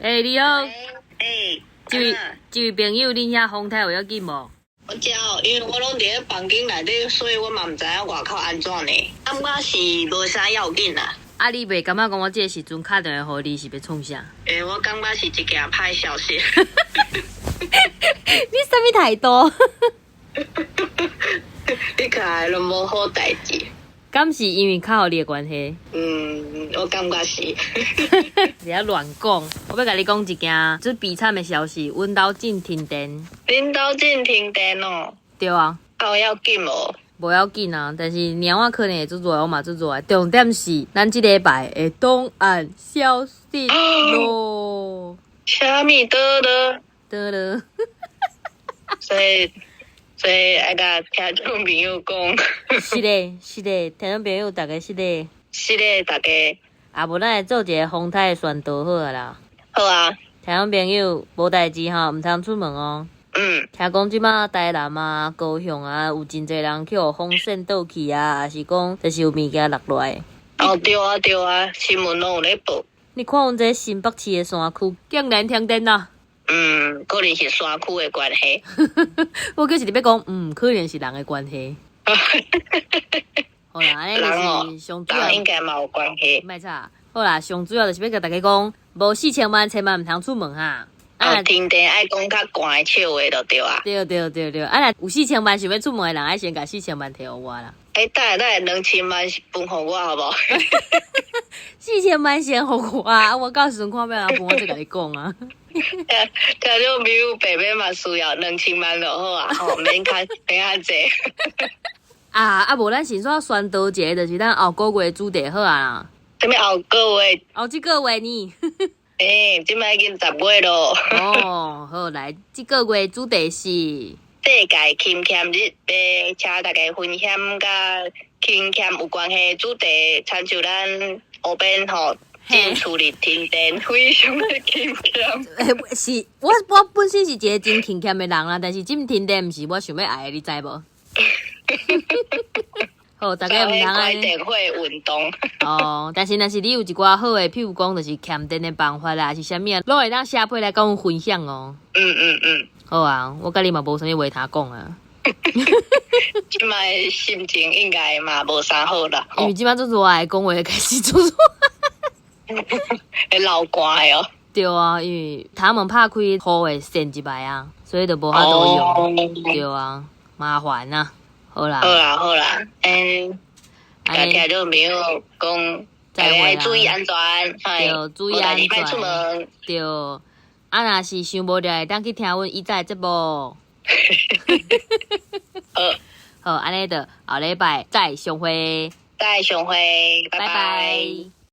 欸，你好。欸，這位朋友，恁遐風颱有要緊無？我知哦，因為我攏佇咧房間內底，所以我嘛毋知影外口按怎呢。感覺是無啥要緊啦。啊，你袂感覺講我這个時陣敲電話予你是欲創啥？欸，我感覺是一件歹消息。你啥物態度？你看攏無好代誌。敢是因為敲予你的關係？嗯，我感覺是。佇遐亂講，我欲共你講一件足悲慘的消息，阮兜進停電。恁兜進停電哦？對啊。有要緊無？無要緊啊，但是貓仔可能會足熱，我嘛足熱。重點是，咱這禮拜的檔案消失咯。啥物倒落？倒落。所以愛共聽眾朋友講。是的，是的，聽眾朋友逐家是的。是的，逐家。啊，無咱來做一个風颱的宣導好啊啦。好啊。聽眾朋友無代誌吼，毋通出門哦。聽講這馬台南啊、高雄啊，有真濟人去予風扇倒去啊，抑是講就是有物件落落來。哦，對啊，對啊，新聞攏有咧報。你看阮這新北市的山區，竟然停電啦！嗯，可能是山區的關係。我就是欲講，可能是人的關係。好啦，按呢就是上主要。人應該嘛有關係。莫吵。好啦，上主要就是欲共大家講，無四千萬千萬毋通出門哈。啊，停電愛講較寒的笑話就對啊。對對對對，啊若有四千萬想欲出門的人，愛先共四千萬提予我啦。欸，等下等下，2000萬分予我好無？四千萬先予我啊！我到時陣看欲按怎分，我再共你講啊。聽眾朋友白白嘛需要兩千萬就好啊，吼，免較濟。啊啊！無咱先煞宣導一个，就是咱後個月主題好啊啦。啥物後個月？後這個月呢？欸，這擺已經10月咯。哦，好來，這個月主題是世界勤儉日，欲請大家分享佮勤儉有關係的主題，親像咱後邊吼，進厝裡停電，非常的勤儉。欸，是我本身是一个真勤儉的人啦，但是這停電毋是我想欲愛的，你知無？好，大家毋通按呢。關電火運動。哦，但是若是你有一寡好的，譬如講就是儉電的辦法啦，抑是啥物啊，攏會當寫批來佮阮分享哦。好啊，我佮你嘛無啥物話通講啊。這擺心情應該嘛無啥好啦。因為這擺足熱的，講話開始足熱。會流汗的哦。對啊，因為頭毛拍開雨會滲入來啊，所以就無法度用。對啊，麻煩啊。好啦。好啦好啦，嗯，共聽眾朋友講，大家注意安全，對，注意安全。莫出門。對，啊，若是傷無聊，會當去聽阮以早的節目。好，好，按呢就後禮拜再相會。再相會，拜拜。